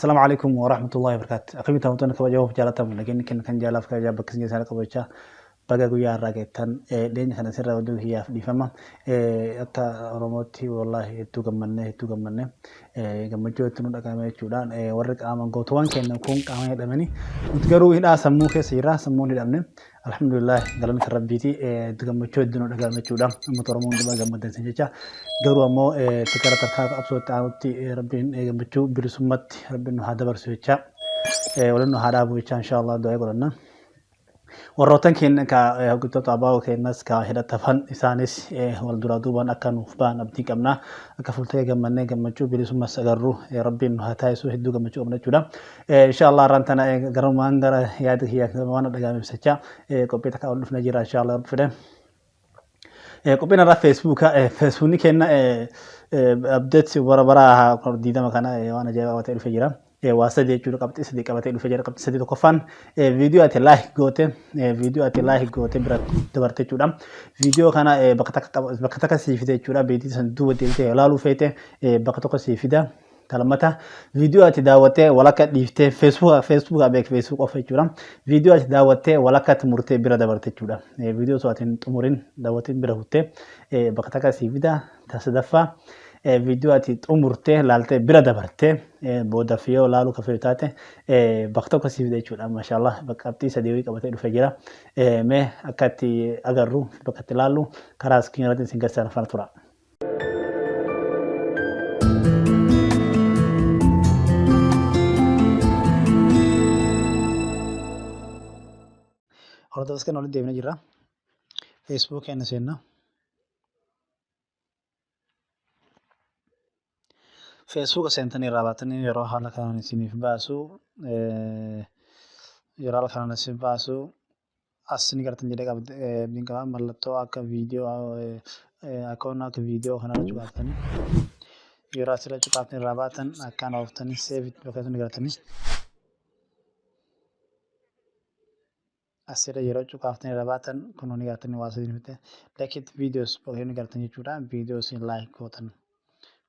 Assalamu alaikum wa rahmatullahi wa barakatuh. Akkamitti hawwattoonni kabajamoof jaalatamu nageenyi kenna kan jaalaaf kabajaa bakka isin keessaa qabachaa baga guyyaa har'aa geettan dhiyeenya kana sirra oduu kiyyaaf dhiifama. Akka Oromootti wallaahi hedduu gammannee hedduu gammannee gammachuu hedduu nu dhagahame jechuudha. Warri qaama gootuwwan keenya kun qaama hidhamanii nuti garuu hidhaa sammuu keessa jirra sammuun hidhamne. Alhamdulillah galanni kan rabbiiti gammachuu hedduu nu dhagahame jechuudha. Uummata Oromoo hundumaa gammadan isin jecha garuu ammoo gara tarkaa qabsootti aanutti rabbiin gammachuu bilisummatti rabbiin nu haa dabarsu jecha waliin nu haa dhaabu jecha inshallah du'aa godhanna. Warroottan keenya ka hoggantoota ABO keenyas ka hidhatafan isaanis wal duraa duubaan akka nuuf ba'an abdii qabna. Akka fuultee gammannee gammachuu bilisummas agarru rabbiin nu haa taasisu hedduu gammachuu qabna jechuudha. Inshallah har'aan tana garumaan gara yaada kiyya waan dhaga'ame ibsachaa qophii takka ol dhufna jira inshallah rabbi fedhe. Qophiin har'aa feesbuuka feesbuukni kenna update bara bara 20 kana waan ajaa'ibaa qabatee dhufee jira. Waa sadii jechuudha qabxii sadii qabatee dhufee jira. Qabxii sadii tokkoffaan viidiyoo ati like goote viidiyoo ati like goote bira dabarte jechuudha. Viidiyoo kana bakka takka bakka takka sii fida jechuudha. Viidiyoo san duuba deemtee ilaaluu feete bakka tokko sii fida. Ta lammata viidiyoo ati daawwattee walakka dhiiftee feesbuuka feesbuuka beek feesbuuk qofa jechuudha. Viidiyoo ati daawwattee walakkatti murtee bira dabarte jechuudha. Viidiyoo osoo ati hin xumurin daawwatiin bira kuttee bakka takka sii fida. Ta sadaffaa viidiyoo ati xumurtee laaltee bira dabartee boodaaf yoo laaluu ka feetu taate bakka tokko sii fida jechuudha. Maashaallah bakka qabxii sadii wayii qabatee dhufee jira. Mee akka itti agarru bakka itti laallu karaa iskiin irratti isin garsiisan faana tura. Hordoftoota keenya walitti deebinee jirra. Facebook keenya seenna. Facebook seentanii irraa baatanii yeroo haala kanaan isiniif baasu yeroo haala kanaan isiniif baasu as ni gartan jedhee abdiin qaba mallattoo akka viidiyoo akkoon akka viidiyoo kanarra cuqaaftanii yeroo asirra cuqaaftanii irraa baatan akkaan ooftanii seevi bakka ni gartanii. Asirra yeroo cuqaaftanii irra baatan kunoo ni gartanii waa sadii nuti like it videos bakka ni gartan jechuudha. Viidiyoo isin like gootan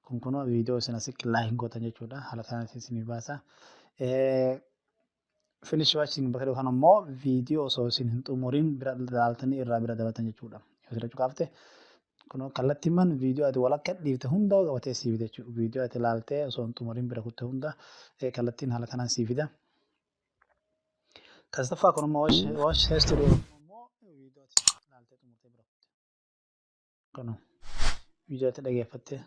kun kunoo viidiyoo isin asitti like gootan jechuudha. Haala kanaan isinii baasa. Finish watching bakka jedhu kana immoo viidiyoo osoo isin hin xumuriin bira ilaaltanii irraa bira dabartan jechuudha. Yoo asirra cuqaafte kunoo kallattiimaan viidiyoo ati walakka dhiifte hunda qabatee sii fida jechuudha. Viidiyoo ati ilaaltee osoo hin xumuriin bira kutte hunda kallattiin haala kanaan sii fida. Kan sadaffaa kun immoo watch history immoo viidiyoo ati ilaaltee xumurtee bira kutte. Kunoo viidiyoo ati dhageeffatte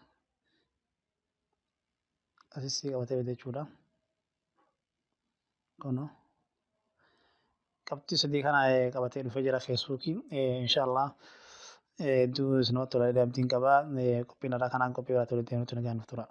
asis sii qabatee fida jechuudha. Kunoo qabxii sadii kana qabatee dhufee jira feesbuukiin inshaallah hedduu isinumatti tola jedhee abdiin qaba. Qophiin har'aa kanaan qophii biraatti walitti deebinutti nagaan nuuf tura.